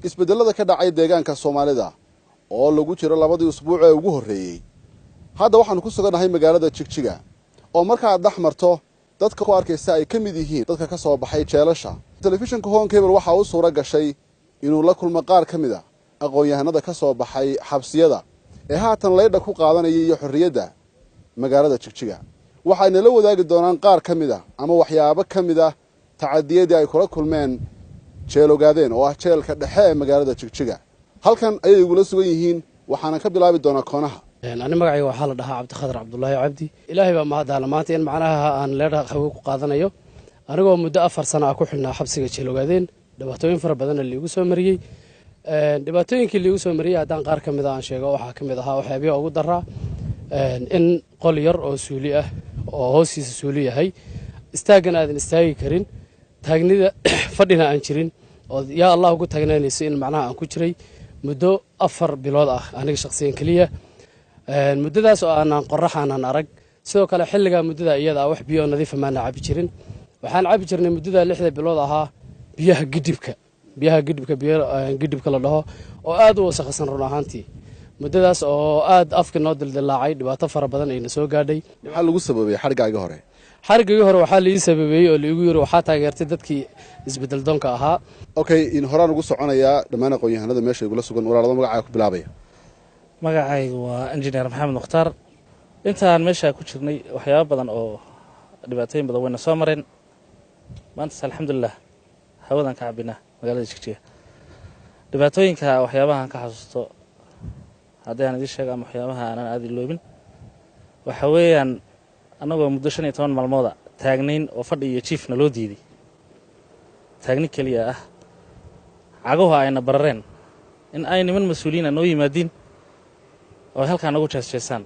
Isbeddellada ka dhacay deegaanka Soomaalida oo lagu jiro 2dii usbuuc ee ugu horreeyey. Hadda waxaanu ku sugannahay magaalada Jigjiga, oo markaad dhex marto dadka ku arkaysa ay ka mid yihiin dadka ka soo baxay jeelasha. Telefishinka Horn Cable waxaa u suura gashay inuu la kulmo qaar ka mid ah aqoon-yahanada ka soo baxay xabsiyada ee haatan leydha ku qaadanaya iyo xorriyadda magaalada Jigjiga. Waxayna la wadaagi doonaan qaar ka mid ah ama waxyaabo ka mid ah tacadiyadii ay kula kulmeen Jeelogaadeen, oo ah jeelka dhexe ee magaalada Jigjiga. Halkan ayay igula sugan yihiin, waxaana ka bilaabi doonaa koonaha. Ani magacayga waxaa la dhahaa Cabdikhadar Cabdulaahi Cabdi. Ilaahay baa mahaddaala maanta in macnaha aan leedha hawe ku qaadanayo, anigoo muddo 4 sana ah ku xidhnaa xabsiga Jeelogaadeen, dhibaatooyin fara badanna liigu soo mariyey. Dhibaatooyinkii liigu soo mariyey haddaan qaar ka mid ah aan sheego, waxaa ka mid ahaa waxyaabihi ugu daraa in qol yar oo suuli ah, oo hoostiisa suuli yahay, istaaggan aadan istaagi karin, taagnida fadhina aan jirin, oo yaa Allah ugu taagnaanayso, in macnaha aan ku jiray muddo 4 bilood ah aniga shaqsiyan keliya, muddadaas oo aanan qorax aanan arag. Sidoo kale xilligaa muddada iyada ah wax biyo oo nadiifa maana cabi jirin. Waxaan cabi jirnay muddada 6da bilood ahaa biyaha gidhibka, biyaha gidhibka, biyo gidhibka la dhaho oo aad u wasakhaysan. Run ahaantii muddadaas oo aad afka noo dildilaacay, dhibaato fara badan ayna soo gaadhay. Maxaa lagu sababay xadhiggaaga hore? Xariggii hore waxaa la ii sababeeyey oo laigu yiri waxaa taageertay dadkii isbedel doonka ahaa. Okay, in horaan ugu soconayaa dhammaan aqoon-yahanada meesha igula sugan. Walaalada, magacaaga ku bilaabaya. Magacaygu waa Injineer Maxamed Mukhtaar. Intaan meeshaa ku jirnay waxyaaba badan oo dhibaatooyin badan wayna soo mareen. Maantas alxamdulilah hawadan ka cabinaa magaalada Jigjiga. Dhibaatooyinka waxyaabahaan ka xasuusto haddii aan idiin sheego ama waxyaabaha aanan aada iloobin, waxa weeyaan annagoo muddo 15 maalmooda taagnayn oo fadhi iyo jiifna loo diiday, taagni keliya ah, cagahu ayna barareen, in ay niman mas-uuliyiina noo yimaadiin oo ay halkaa nagu jeesjeesaan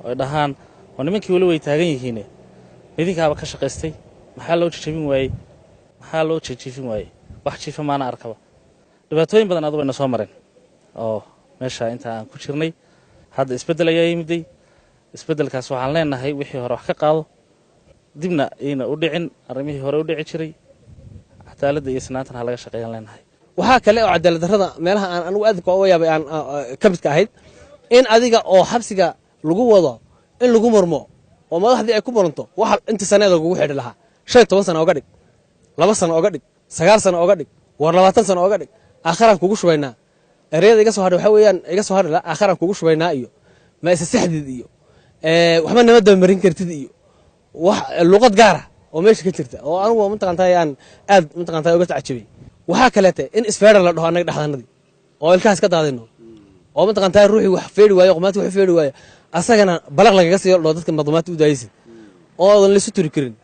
oo ay dhahaan, "Oo nimankii weli way taagan yihiine, idinkaaba ka shaqaystay, maxaa loo jejebin waayey? Maxaa loo jejiifin waayey? Wax jiifa maana arkaba." Dhibaatooyin badan adu wayna soo mareen oo meesha inta aan ku jirnay. Hadda isbeddel ayaa yimiday. Isbeddelkaas waxaan leenahay wixii hore wax ka qaado, dibna ayna u dhicin arrimihii hore u dhici jiray. Cadaaladda iyo sinaantan ha laga shaqeeyaan leenahay. Waxaa kale oo cadaalad darrada meelaha aan anigu aadka uga yaabay aan ka midka ahayd in adiga oo xabsiga lagu wado in lagu murmo oo madaxdii ay ku muranto waxa inta saneeda lagugu xidhi lahaa. 15 sano oga dhig, 2 sano oga dhig, 9 sano oga dhig, war 20 sano oga dhig, aakharaan kugu shubaynaa. Ereyada iga soo hadhay waxaa weeyaan, iga soo hadhi la aakharaan kugu shubaynaa iyo ma isa saxdid iyo waxba nama dabamarin kartid iyo wax luqad gaara oo meesha ka jirta oo anigu mataqaantaay aan aad mataqaantaay uga tacajabay. Waxaa kaleete in isfeedha la dhaho annaga dhexdanadii oo ilkahaas ka daadino, oo mataqaantaay ruuxii wax feedhi waayo, qumaati wax feedhi waayo, asagana balaq lagaga siiyo, dhaho dadka madumaati u daayaysid, oo oodan laisu turi karin,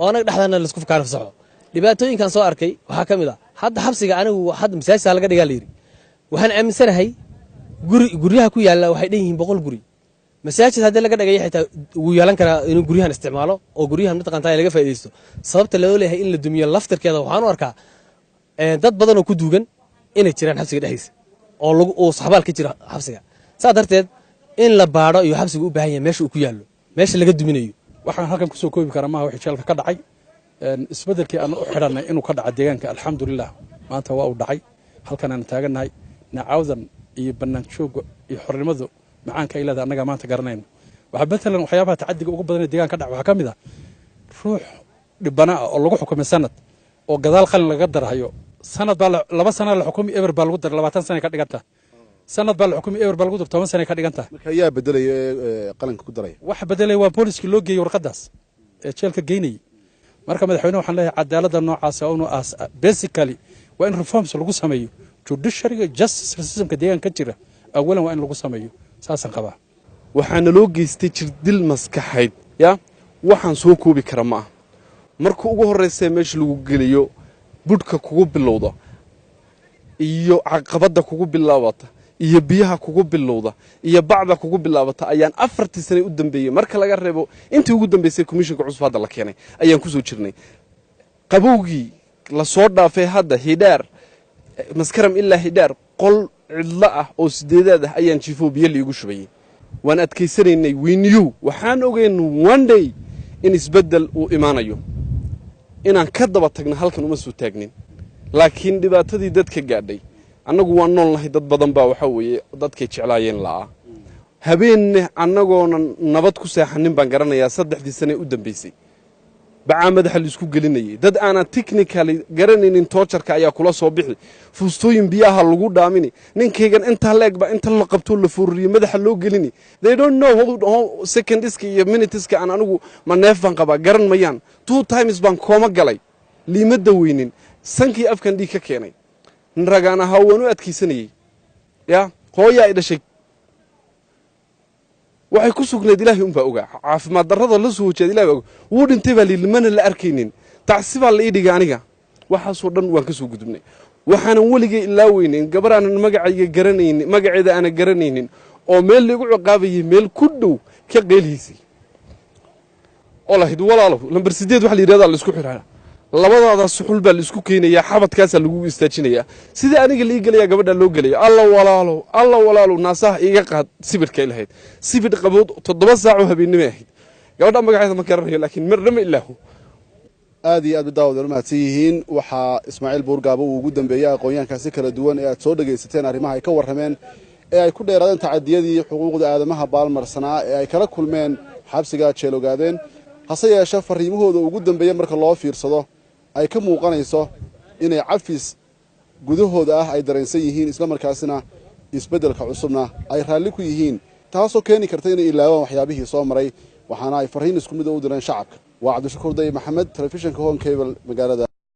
oo annaga dhexdana laisku kaanafsaxo. Dhibaatooyinkan soo arkay waxaa ka mid ah hadda xabsiga anigu hadda masaajidka laga dhigaa la yidhi. Waxaan aaminsanahay guri guryaha ku yaalla waxay dhan yihiin 100 guri. Masaajid haddii laga dhagayo xitaa wuu yeelan karaa inuu guryahan isticmaalo oo guryahan mataqaantaa laga faa'iidaysto. Sababta loo leeyahay in la dumiyo laftirkeeda waxaan u arkaa dad badan oo ku duugan inay jiraan xabsiga dhexdiisa oo lagu uu saxbaal ka jiro xabsiga. Saa darteed in la baadho iyo xabsiga u baahan yahay meesha uu ku yaallo, meesha laga duminayo. Waxaan halkan kusoo koobi karaa maaha wixii jeelka ka dhacay. Isbeddelkii aan u xidhannay inuu ka dhaca deegaanka, alxamdulilah maanta waa uu dhacay. Halkan aan taagannahay, nacawdan iyo bannaan joogga iyo xornimadu macaanka ay leedahay annagaa maanta garanayno. Waxaa matalan waxyaabaha tacadiga ugu badan ee deegaanka ka dhaca waxaa ka mid ah ruux dhibana ah oo lagu xukumay sanad oo gadaal qalin lagaga darhayo. Sanad baa 2 sana la xukumi, eber baa lagu daray, 20 sana ka dhiganta. Sanad baa la xukumi, eber baa lagu daray, 10 sana ka dhiganta. Marka ayaa bedelaya ee qalinka ku daraya? Waxa bedelaya waa booliskii loo geeyey warqadaas ee jeelka geynayay. Marka madaxweyne waxaan leeyahay cadaaladda noocaas waa inuu aas, basically waa in reforms lagu sameeyo judiciaryga, justice systemka deegaanka ka jira awalan waa in lagu sameeyo, saasaan qabaa. Waxaana loo geystay jirdil maskaxayd ya waxaan soo koobi kara ma ah. Marka ugu horraysa meesha lagu geliyo, budhka kugu bilowda iyo caqabadda kugu bilaabata iyo biyaha kugu bilowda iyo bacda kugu bilaabata ayaan 4tii sane u dambeeyey, marka laga reebo intii ugu dambeysay komishinka cusub hadda la keenay, ayaan kusoo jirnay. Qabowgii lasoo dhaafay hadda Hidhaar, Maskaram ilaa Hidhaar, qol cidlo ah oo sideedaad ah ayaan jiifoo biyo liigu shubayey. Waan adkaysanaynay weyniyow. Waxaan ogeyn one day in isbeddel uu imaanayo. Inaan ka daba tagna halkan uma soo taagnin, laakiin dhibaatadii dadka gaadhay Annagu waan noolnahay. Dad badan baa waxaa weeye dadkay jeclaayeen la'aa. Habeenne annagoonan nabad ku seexanin baan garanayaa. 3dii sane u dambaysay bacaa madaxa laisku gelinayay. Dad aanan technically garanaynin torture-ka ayaa kula soo bixi, fuustooyin biyaha lagu dhaamini. Ninkaygan intaa la eg baa inta la qabtoo la foorriye madaxa loo gelini. They don't know how seconds-ka iyo minutes-ka aan anigu ma neef baan qabaa, garan mayaan. Two times baan kooma galay, liima daweynin, sankii afkan dhiig ka keenay. Ragaan ahaa, waan u adkaysanayey. Ya hooyaa ay dhashay waxay ku sugnayd, Ilaahay unbaa ogaa. Caafimaad darrada la soo wajeeda Ilahay baa ogaa. Wuu dhintay baa layidhi, mana la arkaynin. Tacsi baa la ii dhigay. Aniga waxaasoo dhan waan ka soo gudubnay. Waxaanan weligay ilaaweynin gabar aanan magacayga garanaynin, magaceeda aanan garanaynin, oo meel laigu ciqaabayay meel ku dhow ka qeylhiisay oo lahayd: "Walaalow, lambar 8 waxa la yidhahdaa la isku xiraa, labadaada suxul baa laisku keenayaa, xabadkaasaa lagu istaajinayaa, sida aniga lii gelaya gabadhaa loo gelaya. Alla walaalow, alla walaalow, naasaha iiga qaad." Sibidhkay lahayd, sibidh qabood, 7 saacoo habeennimay ahayd. Gabadha magaceeda ma garanayo, laakiin marna ma ilaaho. Aad iyo aad ba daawadayaal mahadsan yihiin. Waxaa Ismaaciil Buurgaabo uu ugu dambeeyey aqoonyahankaasi kala duwan ee aad soo dhegaysateen arrimaha ay ka warrameen ee ay ku dheeraadeen tacadiyadii xuquuqda aadamaha baalmarsanaa ee ay kala kulmeen xabsiga Jeelogaadeen. Hase yeeshee fariimahooda ugu dambeeya marka loo fiirsado ay ka muuqanayso inay cafis gudahooda ah ay dareensan yihiin, islamarkaasina isbeddelka cusubna ay raalli ku yihiin, taasoo keeni karta inay ilaawaan waxyaabihii soo maray. Waxaana ay farriin isku mid u direen shacabka. Waa Cabdishakuur Day Maxamed, telefishinka Horn Cable, magaalada.